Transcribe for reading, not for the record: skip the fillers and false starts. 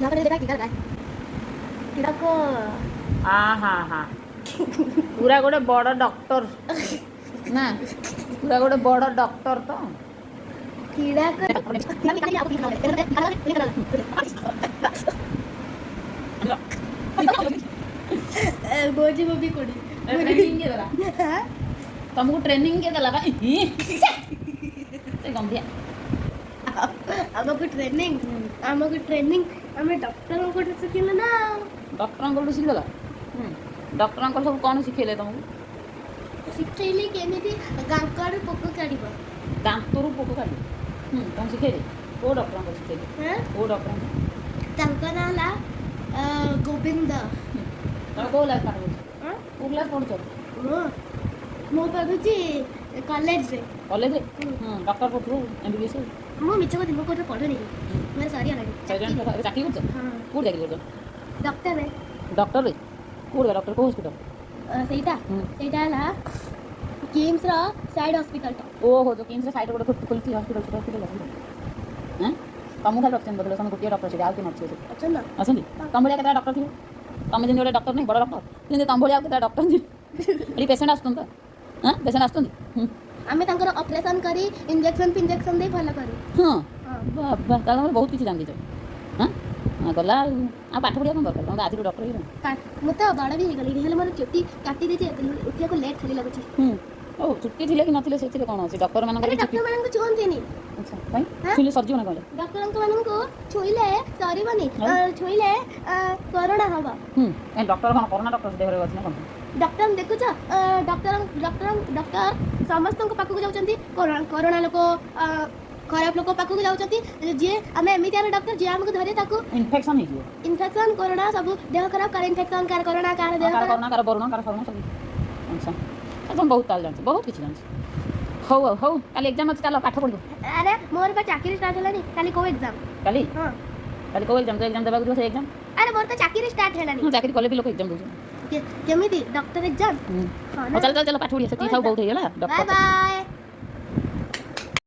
टीका लगा, कीड़ा को। ଆ ହଁ ହଁ, ପୁରା ଗୋଟେ ବଡ଼ ଡକ୍ଟର ନା, ପୁରା ଗୋଟେ ବଡ଼ ଡକ୍ଟର ତ। कीड़ा को। बोझी बोबी कोड़ी। ଟ୍ରେନିଂ କିଏ ଦେଲା ତମକୁ? ଟ୍ରେନିଂ କିଏ ଦେଲା ବା? ସେ ଗନ୍ଧିଆ। ଆମକୁ ଟ୍ରେନିଂ, ଆମକୁ ଟ୍ରେନିଂ ଆମେ ଡକ୍ଟରଙ୍କଠୁ ଶିଖିଲୁ ନା। ଡକ୍ଟରଙ୍କଠୁ ଶିଖିଦେଲ। ଡକ୍ଟରଙ୍କର ସବୁ କ'ଣ ଶିଖେଇଲେ ତମକୁ? ଶିଖେଇଲି କେମିତି ଦାନ୍ତରୁ ପୋକ କାଢ଼ିବ। ଦାନ୍ତରୁ ପୋକ କାଢ଼ିବ? ତମକୁ ଶିଖେଇଲେ? କୋଉ ଡକ୍ଟରଙ୍କର ଶିଖେଇଲେ? ହଁ। କୋଉ ଡକ୍ଟରଙ୍କ? ତାଙ୍କ ନାଁ ହେଲା ଗୋବିନ୍ଦ। ତମେ କୋଉ କ୍ଲାସ୍ ପାଠ ପଢୁଛ? ହଁ? କୋଉ କ୍ଲାସ୍ ପଢୁଛ? ମୁଁ ମୁଁ ପଢ଼ୁଛି କଲେଜରେ। କଲେଜରେ? ହୁଁ। ଡକ୍ଟର ପଢୁଥିବ, ଏମବିବିଏସ୍। ମୁଁ ମିଛ କହୁଛି, ମୁଁ କୋଉଠି ପଢ଼ୁନି, ମୋର ସରିଗଲାଣି। ସରିଗଲାଣି? ଏବେ ଚାକିରି କରୁଛ? ହଁ। କୋଉଠି ଚାକିରି କରୁଛ? ଡକ୍ଟରରେ। ଡକ୍ଟରରେ? କୋଉଠି ଡକ୍ଟର, କୋଉ ହସ୍ପିଟାଲ? ସେଇଟା ସେଇଟା ହେଲା କିମ୍ସର ସାଇଡ୍ ହସ୍ପିଟାଲଟା। ଓହୋ, ଯୋଉ କିମ୍ସର ସାଇଡ୍ ଗୋଟେ ଖୋଲିଛି ହସ୍ପିଟାଲ, ସେଟା ହସ୍ପିଟାଲ। ହଁ, ତମକୁ ଖାଲି ରଖିଛନ୍ତି ବୋଧେ? ତମେ ଗୋଟିଏ ଡକ୍ଟର ସେଠି, ଆଉ କିଏ ନଥିବେ ସେଠି? ଅଛନ୍ତି ନା। ଅଛନ୍ତି। ତମ ଭଳିଆ କେତେଟା ଡକ୍ଟର ଥିବେ? ତମେ ଯେମିତି ଗୋଟେ ଡକ୍ଟର ନାହିଁ, ବଡ଼ ଡକ୍ଟର, ସେମିତି ତମ ଭଳିଆ ଆଉ କେତେଟା ଡକ୍ଟର ଥିବେ? ଏଠି ପେସେଣ୍ଟ ଆସୁଛନ୍ତି ତ? ହଁ, ପେସେଣ୍ଟ ଆସୁଛନ୍ତି। ଆମେ ତାଙ୍କର ଅପରେସନ୍ କରି ଇଞ୍ଜେକ୍ସନ୍ ଫିଞ୍ଜେକ୍ସନ୍ ଦେଇ ଭଲ କରୁ। ହଁ? ହଁ। ବାବା, ତାହେଲେ ତମେ ବହୁତ କିଛି ଜାଣିଦେଇଛ। ହଁ ହଁ, ଗଲା ଆଉ। ଆଉ ପାଠ ପଢ଼ିବା କ'ଣ ଦରକାର? ତମେ ତ ଆଜିରୁ ଡକ୍ଟର ହେଇଗଲାଣି। ମୁଁ ତ ବଡ଼ ବି ହେଇଗଲିଣି, ହେଲେ ମୋର ଚୁଟି କାଟି ଦେଇଛି, ଉଠିବାକୁ ଲେଟ୍ ଖାଲି ଲାଗୁଛି। ହଉ, ଚୁଟି ଥିଲେ କି ନଥିଲେ ସେଥିରେ କ'ଣ ଅଛି? ଡକ୍ଟର ମାନଙ୍କର ଆରେ ବି ଚୁଟି। ଡକ୍ଟର ମାନଙ୍କୁ ଛୁଅନ୍ତିନି। ଆଚ୍ଛା, କାଇଁ? ହଁ? ଛୁଇଁଲେ ସରିଯିବ ନା କ'ଣ? ଡକ୍ଟରଙ୍କ ମାନଙ୍କୁ ଛୁଇଁଲେ ସରିବନି। ଆଉ? ଛୁଇଁଲେ କରୋନା ହବ। କାଇଁ, ଡକ୍ଟର କ'ଣ କରୋନା ଡକ୍ଟର ଦେହରେ ଅଛି ନା କ'ଣ? ଡକ୍ଟର ଦେଖୁଛ, ଡକ୍ଟର ଡକ୍ଟର ଡକ୍ଟର ସମସ୍ତଙ୍କ ପାଖକୁ ଯାଉଛନ୍ତି, କରୋନା ଲୋକ, ଖରାପ ଲୋକ ପାଖକୁ ଯାଉଛନ୍ତି। ଯିଏ ଆମେ ଏମିତିଆ ଡକ୍ଟର, ଯିଏ ଆମକୁ ଧରେ ତାକୁ ଇନଫେକ୍ସନ୍ ହେଇଯିବ। ଇନଫେକ୍ସନ୍, କରୋନା, ସବୁ ଦେହ ଖରାପ। କାହାର ଇନଫେକ୍ସନ୍, କାହାର କରୋନା, କାହାର ଦେହ କାହାର ଖରାପ। କରୋନା, କାହାର ବରୁଣ, କାହାର ସରୁଣ ସବୁ। ଆଚ୍ଛା, ତମେ ବହୁତ ତାହେଲେ ଜାଣିଛ, ବହୁତ କିଛି ଜାଣିଛ। ହଉ ଆଉ ହଉ, କାଲି ଏକ୍ଜାମ୍ ଅଛି, ଚାଲ ପାଠ ପଢ଼ିବ। ଆରେ, ମୋର ବା ଚାକିରି ଷ୍ଟାର୍ଟ ହେଲାଣି, କାଲି କୋଉ ଏକ୍ଜାମ୍? କାଲି? ହଁ। କାଲି କୋଉ ଏକ୍ଜାମ୍? ଯୋଉ ଏକ୍ଜାମ୍ ଦେବାକୁ ଯିବ ସେଇ ଏକ୍ଜାମ୍। ଆରେ, ମୋର ତ ଚାକିରି ଷ୍ଟାର୍ଟ ହେଲାଣି। ହଁ, ଚାକିରି କଲେ ବି ଲୋକ ଏକ୍ଜାମ୍ ଦେଉଛନ୍ତି। କେମିତି ଡକ୍ଟର ଏକ୍ଜାମ୍? ହଁ। ହଉ, ଚାଲ ଚାଲ ଚାଲ, ପାଠ ପଢ଼ିବା। ସେତିକି ଥାଉ, ବହୁତ ହେଇଗଲା ବାଏ। ଡକ୍ଟର। ବାଏ।